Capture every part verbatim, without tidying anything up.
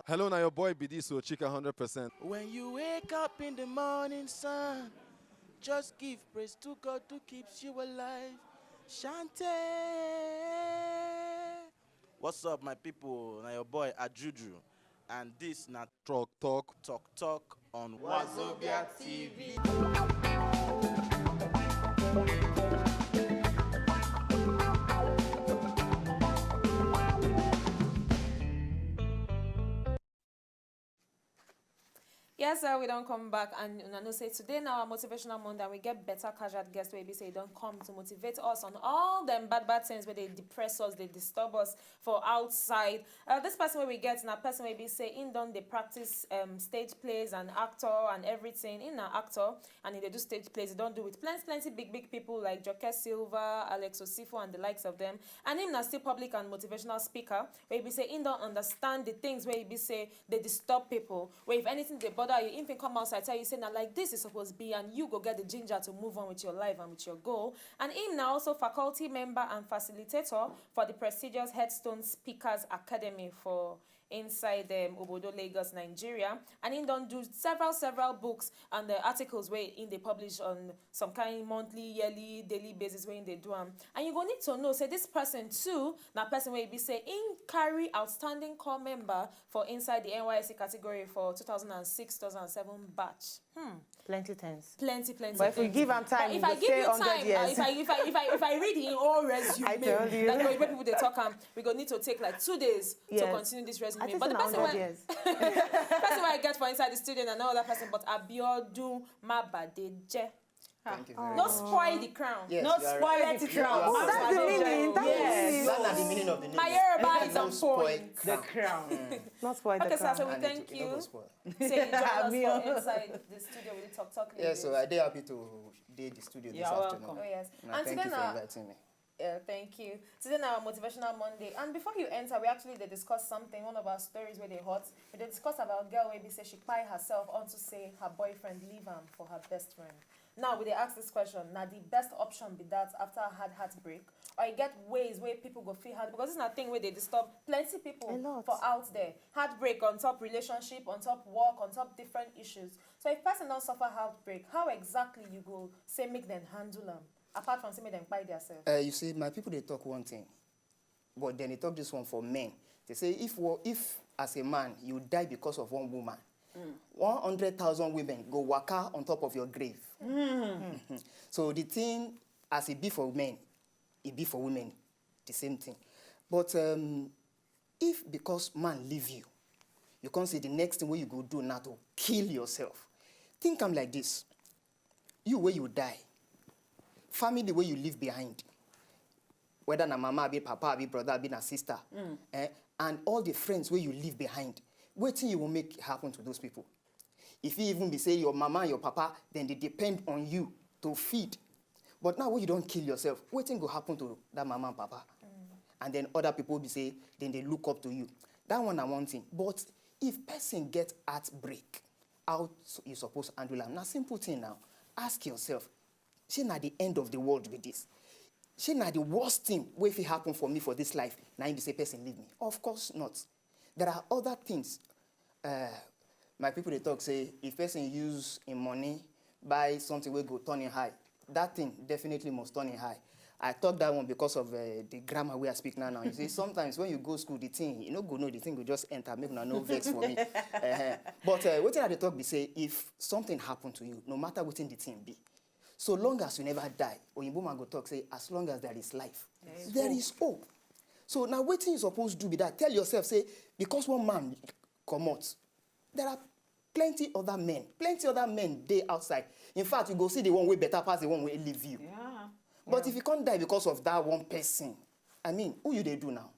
Hello, now your boy B D so Chika hundred percent. When you wake up in the morning sun, just give praise to God who keeps you alive. Shante. What's up, my people? Now your boy Ajuju, and this na Talk talk. Talk Talk on Wazobia T V. Yes, sir, we don't come back. And I know say today now our motivational Monday, and we get better casual guests where we say don't come to motivate us on all them bad, bad things where they depress us, they disturb us for outside. Uh, this person where we get now person where we say in done they practice um, stage plays and actor and everything. In an actor, and he dey do stage plays, he don't do with plenty, plenty big, big people like Joke Silva, Alex Osifo, and the likes of them. And him na still public and motivational speaker where we say he don't understand the things where he be say they disturb people. Where if anything they bother you, if he come outside tell you say na like this is supposed to be, and you go get the ginger to move on with your life and with your goal. And him now also faculty member and facilitator for the prestigious Headstone Speakers Academy for inside um, Obodo, Lagos, Nigeria. And he don't do several, several books and the articles where in they publish on some kind monthly, yearly, daily basis where in they do them. And you go need to know, say this person too, now person where be say in carry outstanding core member for inside the N Y S C category for two thousand and six, two thousand and seven batch. Hmm. Plenty times. Plenty, plenty. But if we plenty. give am time, But if we I go give stay you hundred time, years. uh, if I if I if I if I read in all resume, I tell you. Like the way people they talk, um, we go need to take like two days to Yes. continue this I resume. think But the na person hundred why, years. person why I get for inside the studio and another person, but Abiodun Mabadeje. Thank you very No much. Spoil the crown. Yes, Not you are spoil right. the You are crown. That's the Mabadeje. meaning. That's the Yes. meaning. That's the meaning of the name. My Yoruba is No on spoil point. The crown. Not spoil the Okay, sir, crown. so we And thank it, it you. no go spoil. Say you join us Amio. for inside the studio with the talk talk. Yeah, so Ladies. I dey happy to dey the studio this You're afternoon. welcome. Oh yes. And And thank today you for now, inviting me. Yeah, thank you. Today now our motivational Monday. And before you enter, we actually they discuss something, one of our stories where they hot. We they discuss about a girl where be say she buy herself onto say her boyfriend leave am for her best friend. Now we they ask this question. Now the best option be that after a hard heartbreak, or you get ways where people go feel hard because it's not thing where they disturb plenty people A lot. For out there. Heartbreak on top relationship, on top work, on top different issues. So if person don't suffer heartbreak, how exactly you go say make them handle them? Apart from say make them buy themselves. Uh, you see, my people they talk one thing, but then they talk this one for men. They say if wo- if as a man you die because of one woman, one hundred thousand women go waka on top of your grave. So the thing as it be for men, it be for women, the same thing. But um, if because man leave you, you can't say the next thing what you go do now to kill yourself. Think am like this. You where you die, family where you leave behind, whether na mama, be papa, be brother, be na sister, eh, and all the friends where you leave behind, wetin you will make happen to those people? If you even be say your mama and your papa, then they depend on you to feed. But now when you don't kill yourself, wetin go happen to that mama and papa? And then other people be say, then they look up to you. That one na one thing. But if person get heartbreak, how s- you suppose handle am? Na simple thing now. Ask yourself, say na the end of the world with this. Say na the worst thing wey fit happen for me for this life. Na him be say person leave me. Of course not. There are other things. Uh, my people they talk say if person use him money buy something wey go turn him high, that thing definitely must turn him high. I talk that one because of uh, the grammar wey I speak now. Now you see, sometimes when you go school, the thing you no go know, the thing go just enter. Make una no vex for me. Uh-huh. But uh, wetin I dey talk be say if something happen to you, no matter wetin the thing be, so long as you never die, oyinbo man go talk say as long as there is life, there is hope. So now wetin you suppose do be that, tell yourself say because one man comot, there are plenty other men, plenty other men dey outside. In fact, you go see the one wey better pass the one wey leave you. Yeah. But if you can't die because of that one person, I mean, who you dey do now?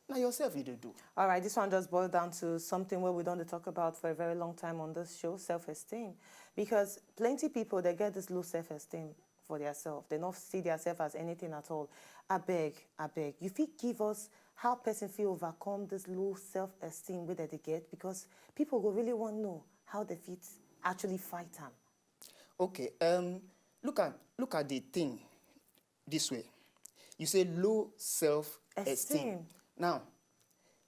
Now yourself you dey do. All right, this one just boiled down to something where we don't talk about for a very long time on this show, self-esteem. Because plenty people, they get this low self-esteem for themselves. They don't see themselves as anything at all. I beg, I beg. You fit give us how person feel overcome this low self-esteem where they get, because people go really want to know how they fit actually fight them. Okay, um, look at look at the thing this way. You say low self-esteem. Esteem. Now,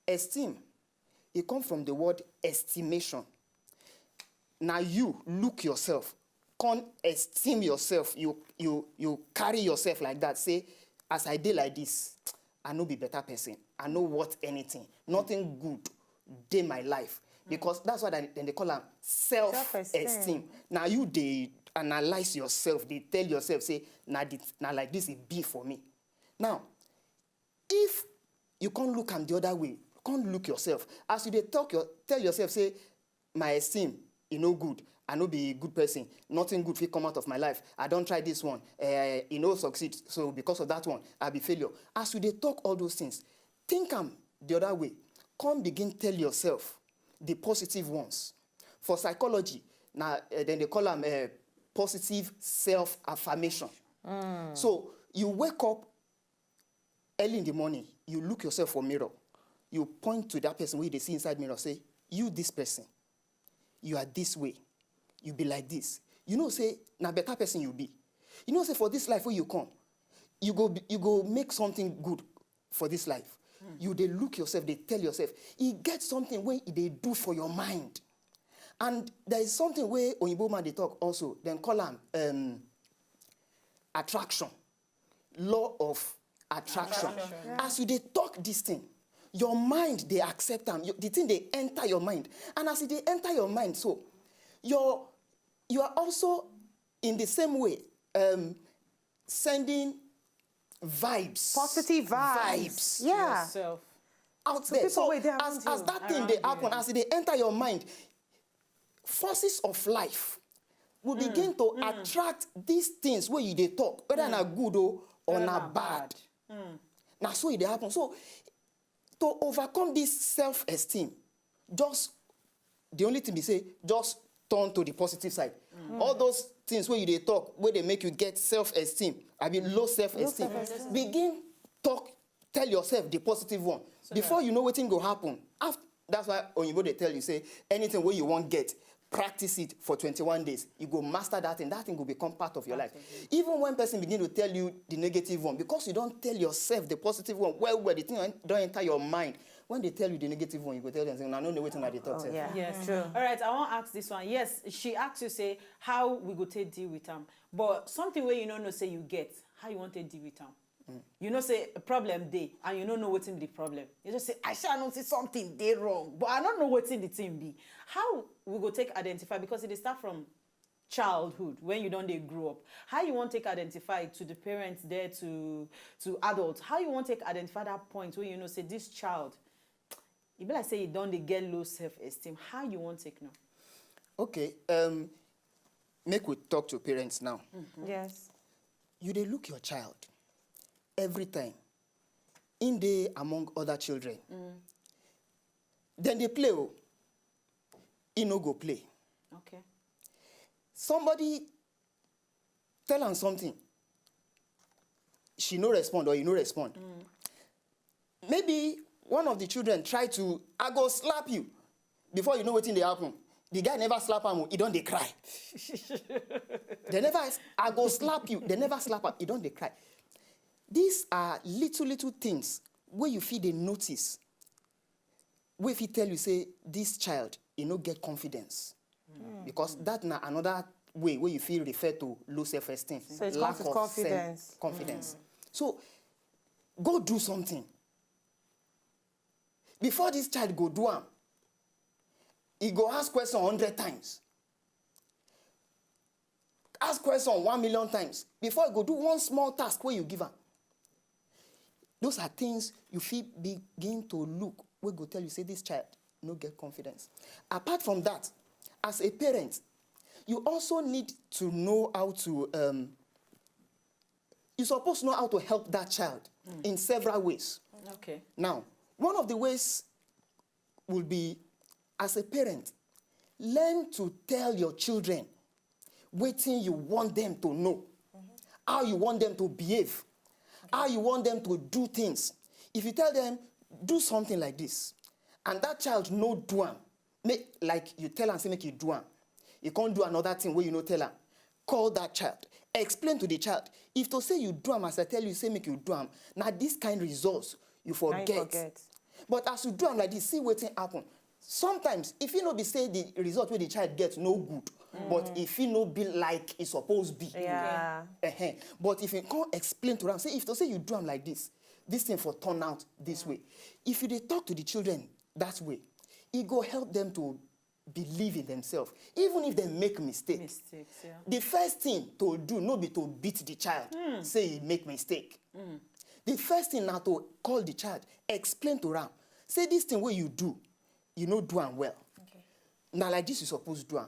esteem e come from the word estimation. Na you look yourself, come esteem yourself. You you you carry yourself like that. Say, as I dey like this, I no be better person. I no worth anything. Nothing good dey my life. Because that's why dem dey call am self-esteem. Na you dey analyze yourself, dey tell yourself say, na the, na like this e be for me. Now, if you come look am the other way, come look yourself. As you dey talk, your, tell yourself say, my esteem, e no good. I no be good person. Nothing good fit come out of my life. I don try this one. Eh, e no succeed. So because of that one, I be failure. As you dey talk all those things, think am the other way. Come begin tell yourself the positive ones. For psychology, na, eh, dem dey call am, eh, positive self-affirmation. So you wake up early in the morning, you look yourself for mirror, you point to that person wey you dey see inside mirror, say, you, this person, you are this way, you be like this. You know say na better person you be. You know say for this life wey you come, you go be, you go make something good for this life. You dey look yourself, dey tell yourself. E get something wey e dey do for your mind. And there is something wey oyibo man dey talk also. Dem call am, um, attraction. Law of attraction. Attraction. As you dey talk this thing, your mind dey accept am. You, the thing dey enter your mind. And as e dey enter your mind so, your, you are also in the same way, um, sending vibes. Positive vibes. Yeah. Yourself. Out there. People So wey dey as, around as you. That thing dey happen, as e dey enter your mind, forces of life will begin to attract these things wey you dey talk, whether na good o or na bad. Na so e dey happen. So to overcome this self-esteem, just, the only thing be say, just turn to the positive side. All those things wey you dey talk, wey dey make you get self-esteem, abi low self-esteem, begin talk, tell yourself the positive one. Before you know wetin go happen. After, that's why oyibo dey tell you say, anything wey you wan get, practice it for twenty-one days. You go master that thing. That thing go become part of your life. Even when person begin to tell you the negative one, because you don tell yourself the positive one well well, the thing don enter your mind. When they tell you the negative one, you go tell them say, "I no know wetin I dey talk sef." Yeah. Yes. True. All right, I wan ask this one. Yes, she ask you say, how we go take deal with am? But something wey you no know say you get, how you wan take deal with am? You know say a problem dey, and you no know wetin be the problem. You just say, "I sha know say something dey wrong, but I no know wetin the thing be." How we go take identify? Because e dey start from childhood, when you don dey grow up. How you wan take identify to the parents there, to to adults? How you wan take identify that point wey you know say this child, e be like say e don dey get low self-esteem? How you wan take know? Okay, um, make we talk to parents now. Yes. You dey look your child every time. Im dey among other children. Dem dey play o, e no go play. Okay. Somebody tell am something, she no respond or e no respond. Maybe one of the children try to, "I go slap you." Before you know wetin dey happen, the guy never slap am o, e don dey cry. They never, "I go slap you." They never slap am, e don dey cry. These are little little things wey you fit dey notice, wey fit tell you say this child, e no get confidence. Because that na another way wey you fit refer to low self-esteem. So it Lack comes with of confidence. Self-confidence. So go do something. Before this child go do am, e go ask question hundred times. Ask question one million times before e go do one small task wey you give am. Those are things you fit begin to look wey go tell you say this child no get confidence. Apart from that, as a parent, you also need to know how to, um, you suppose know how to help that child in several ways. Okay. Now, one of the ways will be, as a parent, learn to tell your children wetin you want them to know, how you want them to behave, how you want them to do things. If you tell them, "Do something like this," and that child no do am, make, like, you tell am say make you do am, you can't do another thing wey you no tell am. Call that child, explain to the child. If to say you do am as I tell you say make you do am, na this kind results you Now you forget. Forget. But as you do am like this, see wetin happen. Sometimes, if e no be say the result wey the child get no good, but if e no be like e suppose be, Yeah. Ehen. But if you come explain to am, say, if to say you do am like this, this thing for turn out this way. If you dey talk to the children that way, e go help them to believe in themselves, even if they make mistake. Mistakes, yeah. The first thing to do no be to beat the child, say he make mistake. The first thing na to call the child, explain to am, say, this thing wey you do, you no do am well. Na like this you suppose do am.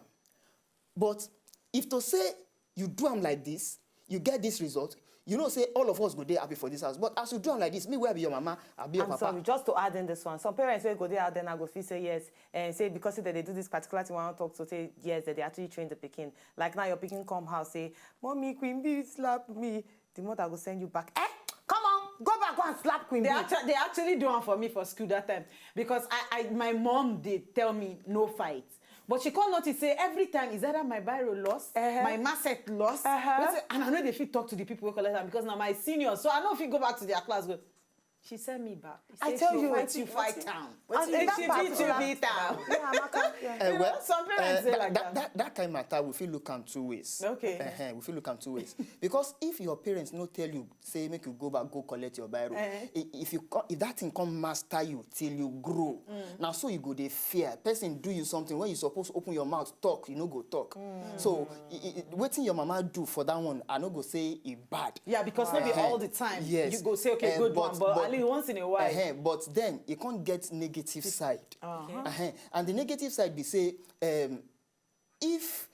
But if to say you do am like this, you get this result, you know say all of us go dey happy for this house. But as you do am like this, me wey I be your mama, I be your I'm papa. Sorry, just to add in this one, some parents wey go dey out there now go feel say yes, and say because they dey do this particular thing, I wan talk to say yes, that they actually train the pikin. Like now, your pikin come house say, "Mommy, Queen Bee slap me." The mother go send you back. Eh, come on, go back, go and slap Queen They Bee. actually, they actually do one for me for school that time because I, I my mom dey tell me no fight. But she come notice say every time is either my biro lost, Uh-huh. my marset lost, Uh-huh. wetin- and I no dey fit talk to the people wey collect am because na my senior, so I no fit go back to their class go. She send me back. She I say tell she you. Fight you fight am. And in If that she beat you particular- beat am. Yeah, Amaka. Yeah. Eh, well, Some parents eh, dey that, like that, that. that, that kind matter, we fit look am two ways. Okay. Ehen, we fit look am two ways. Because if your parents no tell you, say, make you go back, go collect your biro. Eh. I- If you co- if that thing come master you till you grow, now so you go dey fear. Person do you something when you suppose open your mouth talk, you no go talk. So i- i- wetin your mama do for that one, I no go say e bad. Yeah, because maybe Ehen. All the time Yes. You go say okay, Eh, good but- one, but, but- at least once in a while. Ehen, but then e come get negative side. Uh-huh. Ehen. And the negative side be say, um, if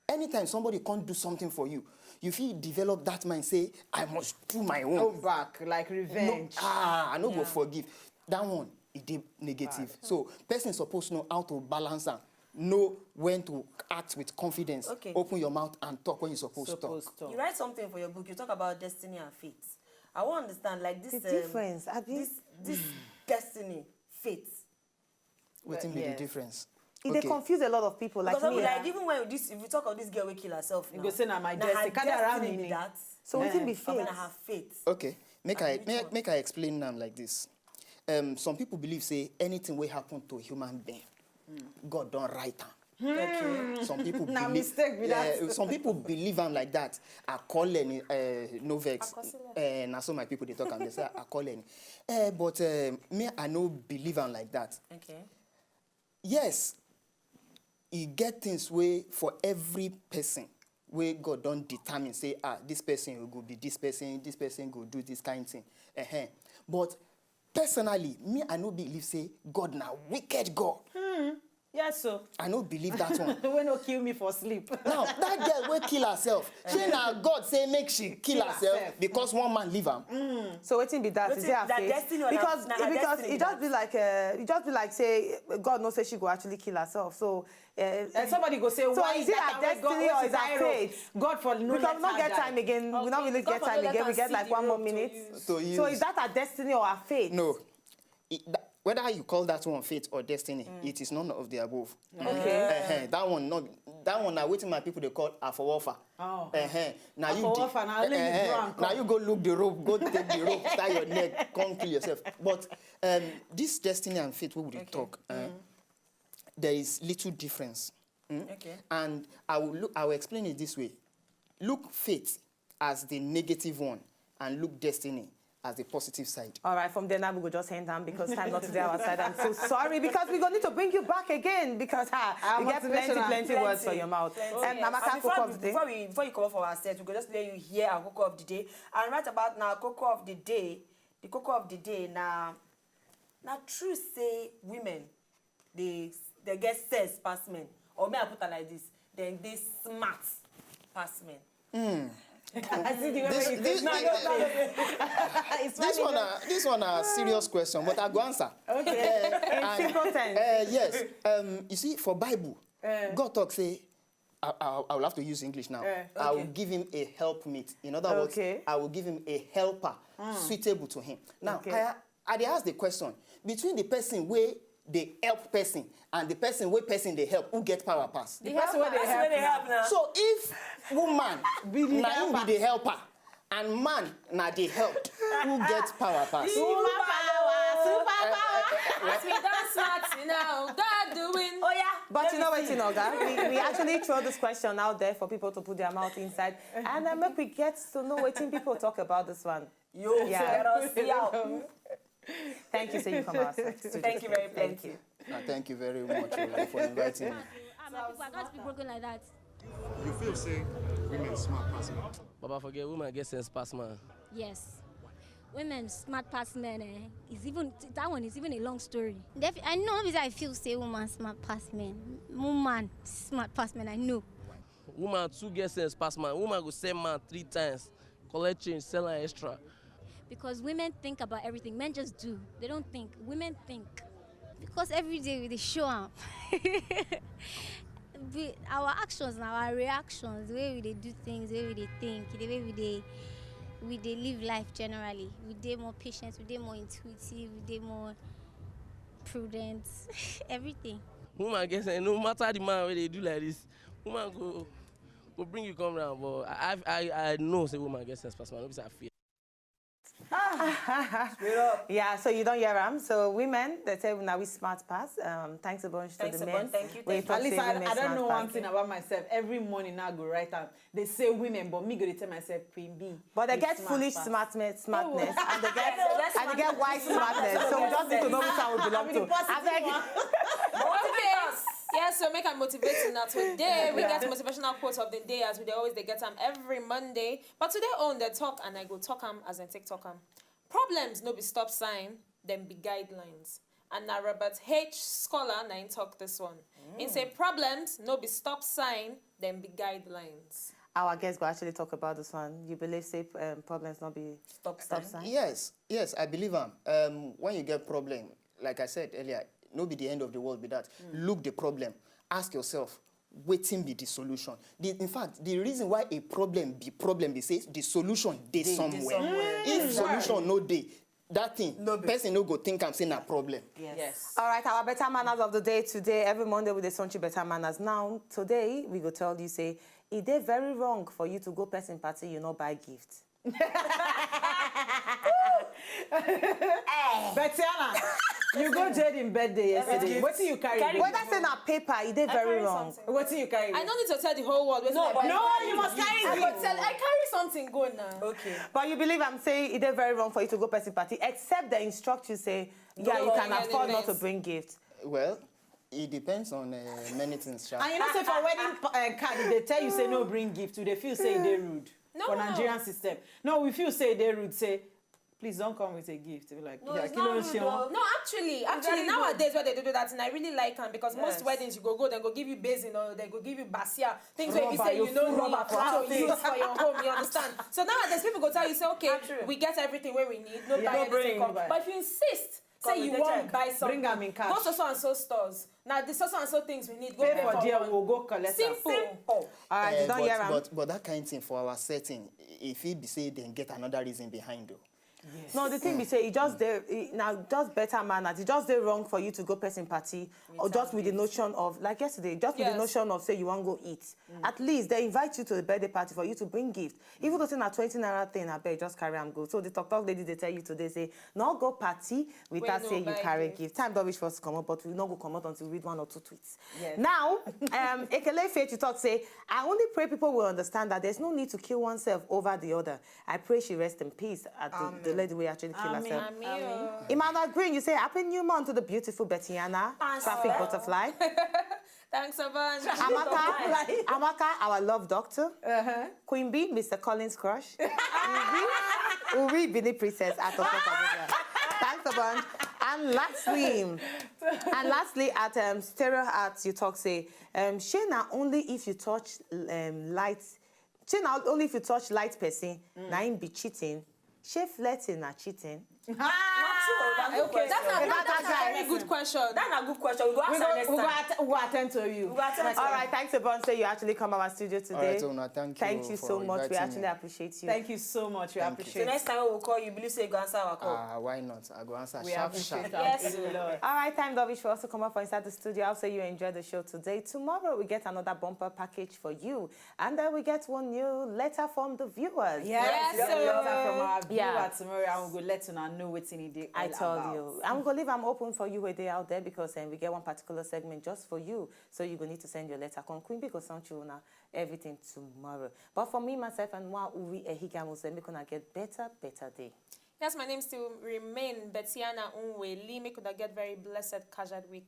anytime somebody come do something for you, you fit develop that mind say, I must do my own. Go back like No, revenge. ah, I no go Yeah. forgive. That one, e dey negative. So person suppose know how to balance am. Know when to act with confidence. Okay. Open your mouth and talk when you suppose Suppose talk. talk. You write something for your book. You talk about destiny and fate. I want to understand, like, this The um, difference, abi? This this destiny, fate. Wetin be Yeah. the difference? E dey confuse a lot of people like Because me. Like, even when this, if you talk of this girl wey kill herself, You now, go say na my na destiny. her Kada destiny Rami be ni. That. So wetin be Eh. I mean, fate? na her fate. Okay, make I Which make, one? Make I explain am like this. Um, some people believe say anything wey happen to a human being, God don write am. Okay. Some people Na believe, mistake be yeah, that. Some people believe am like that. Akole ni, uh, no vex. Akosile. Uh, na so my people dey talk am. They say akole ni. Uh, but uh, me, I no believe am like that. Okay. Yes, e get things wey for every person wey God don determine say, ah, this person go be this person, this person go do this kind thing. Ehen. But personally, me, I no believe say God na wicked God. Yes, so I no believe that one. Wey no kill me for sleep. Now, that girl wey kill herself, say na God say make she kill Kill herself herself. Because one man leave am. So wetin be that? Is Wetin- it her na fate? Destiny or na- Because na her because destiny it just be like uh, it just be like say God no say she go actually kill herself. So uh, And somebody go say, so why is is it that her way God destiny go or to is her Cairo? Fate? God for no Because let we no her get die. time again. We no Okay, really God get for time no let again. her We get see like the one more road to minute. use. To use. So is that her destiny or her fate? No. It, that, whether you call that one fate or destiny, it is none of the above. Okay. Ehen, that one not that one na wetin my people dey call afowofa. Oh. Ehen, na you Afowofa, na only you ehen, do am na come. You go look the rope, go take the rope, tie your neck, come kill yourself. But um, this destiny and fate wey we dey talk, eh, there is little difference. Mm? Okay. And I will look. I will explain it this way. Look fate as the negative one, and look destiny as the positive side. All right, from there now we go just hand down because time not today our side. I'm so sorry because we're going to bring you back again because ha, Ah, you get plenty, motivational. plenty words for your mouth. Plenty. Um, Amaka, Before koko we- of the day. Before we before you come up for our set, we go just let you hear our koko of the day. And right about now, koko of the day, the koko of the day na na true say women they they get sense pass men. Or may I put it like this, then they smart pass men. I see the way This- you this- take my this- This one, na this one, na serious question, but I go answer. Okay. In simple terms. Uh, yes. Um, you see, for Bible, Eh. God talk say, I, I, I will have to use English now. Eh. I will Okay. Give him a helpmeet. In other words, Okay. I will give him a helper suitable to him. Now, Okay. I, I dey ask the question, between the person wey dey help person and the person wey person dey help, who get power pass? The person wey dey That's help where they now. help now. So if woman Be the na him be helper. The helper and man na the helped, who get power pass? Super power, super power. As we dance smart now, God But you know what, Oga? We, we actually throw this question out there for people to put their mouth inside. And then make we get to know what people talk about this one. Yo, Yeah. let us see how. Thank you, so you come out. Studio. Thank you very Thank plenty. you. Ah, thank you very much uh, for inviting me. Ah, my people, I can't speak broken like that. You feel say women smart pass man. Baba forget woman get sense pass man. Yes. Women smart pass men, eh? It's even that one is even a long story. Def I know because I feel say woman smart pass men. Woman smart pass men, I know. Woman too get sense pass man. Woman go sell man three times, collect change, sell am extra. Because women think about everything. Men just do. They don't think. Women think. Because every day we dey show am. We, our actions and our reactions, the way we dey do things, the way we dey think, the way we dey we dey live life generally. We dey more patient, we dey more intuitive, we dey more prudent, everything. Woman get sense, no matter the man wey dey do like this, woman go go bring you come round. But I I I know say woman get sense pass man. No be say I fear. Yeah, so you don't hear am. So women, they say now we smart pass. Um, thanks a bunch to Thanks the a men. bunch. Thank you. We Thank you. talk At least say I, women I don't smart know pass. One thing about myself. Every morning I go write am. They say women, but me go dey tell myself Queen B. But they you get smart foolish pass. smartness, smartness, and they get Yes, and they get wise smartness. So we just need to know which one we belong to. I beg. Okay. Yes, so make I motivate you now today. We get motivational quote of the day as we dey always dey get am every Monday. But today on the talk, and I go talk am as I take talk am. Problems no be stop sign, dem be guidelines. And na Robert H. Scholar na him talk this one. He say problems no be stop sign, dem be guidelines. Our guests go actually talk about this one. You believe say um, problems not be Stop stop sign. sign? Yes, yes, I believe am. Um, when you get problem, like I said earlier, no be the end of the world be that. Look the problem. Ask yourself, wetin be the solution? The, in fact, the reason why a problem be problem be say the solution dey somewhere. If solution no dey, that thing, No be- person no go think am say na problem. Yes. All right, our better manners of the day today. Every Monday we dey sonchi better manners. Now today we go tell you say e dey very wrong for you to go person party you no buy gift. Betiana, you go Jade in birthday yesterday. Yes. What do you carry? Carry Go? Whether say na paper, e dey very Carry wrong. something. What do you carry? I no need to tell the whole world wetin No, I but bring. No, you must carry I it. go tell. I carry something go now. Okay. But you believe I'm saying e dey very wrong for you to go person party, except they instruct you say, yeah, you Don't can bring afford not to anything. Bring gift. Well, it depends on uh, many things, sha. And you know, say for wedding pa- uh, card, if they tell you say no bring gift, you dey feel say e dey rude No, for no. Nigerian system. No, we feel say e dey rude. Say, please don't come with a gift. Be like, No, yeah, it's kí ló not ń rude ṣe though. wọ́n? No, actually, actually, very good. Nowadays where they do that, and I really like am because most Yes. weddings you go go, they go give you basin or they go give you basia, things where you Rubber, say you you no full need rubber, to plastic. Use for your home. You understand? So nowadays people go tell you say, okay, True. We get everything where we need. No Yeah. buy No anything bring, come. buy. But if you insist, Come say with you the won't check. Buy something. Bring am in cash. Go to so and so stores. Now the so so and so things we need. Go Pay pay for for there, one. We'll go collect am. Simple. Simple. All right, Eh, you don't but, hear am. But, but that kind of thing for our setting, if it be say then get another reason behind though. No, the thing be say e just dey e, now just better manners. E just dey wrong for you to go person party or just with the notion of like yesterday, just with the Yes. Notion of say you wan go eat. At least they invite you to the birthday party for you to bring gift. Even though say na twenty naira thing, abeg just carry am go. So the talk talk lady dey tell you today say no go party without no say you buy carry gift. Gift. Time don reach for us to comot, but we no go comot until we read one or two tweets. Yes. Now, um, Ekele Faith you talk say I only pray people will understand that there's no need to kill oneself over the other. I pray she rest in peace. At the, the lady we actually kill herself. Ami o. Emmanuel Green, you say happy new month to the beautiful Bettiana, traffic butterfly. Thanks a bunch. Amaka, Amaka, our love doctor. Queen B, Mister Collins crush. Uri, Uri, Benin princess. At the top of the Thanks a bunch. And lastly, and lastly, at um, Stereo Arts, you talk say, um, she na only if you touch um, light. She na only if you touch light person, na him be cheating. She flirting na cheating. Not true. That's a That's very good question. That's a good question. We go, we go, att- we go attend to you. We go attend to All right, thanks a bunch that you actually come our studio today. All right, Una, thank you. Thank you For so much. We inviting actually me. Appreciate you. Thank you so much. We Thank you. Appreciate The next time we will call you, believe say you go answer our call. Ah, why not? I go answer We sharp, appreciate sharp. that. Yes. A lot. All right, time dovish for us to come up for inside the studio. I'll say you enjoy the show today. Tomorrow we get another bumper package for you, and then we get one new letter from the viewers. Yes, Yes, we have a letter sir. From our viewer Yeah. Tomorrow, and we go let una know wetin e dey I all talk. Call you. I'm gonna leave am open for you wey dey out there because um, we get one particular segment just for you. So you go need to send your letter. Come Queen Bee go send you now everything tomorrow. But for me, myself, and Nwa Uri Ehigamu say make una get better, better day. Yes, my name still remain Betiana Unweli. Make una get very blessed Kajad week.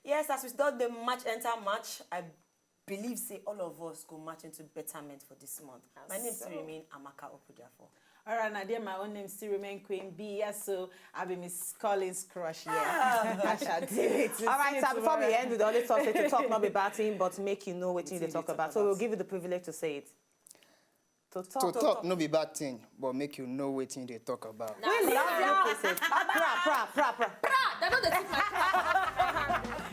Yes, as we don dey match enter match, I believe say all of us go match into betterment for this month. My name still remain Amaka Okudiafo. Alright, now there my own name still remain Queen Bee. Yes, so I'll be Miss Collins Crush here. I shall do it. All right, so before we end, we always talk say to talk not be bad thing, but make you know what you dey talk about. So we'll give you the privilege to say it. To To talk no be bad thing, but make you know wetin you dey talk about. We love you. Pra pra pra pra. Pra! They no dey take my pra.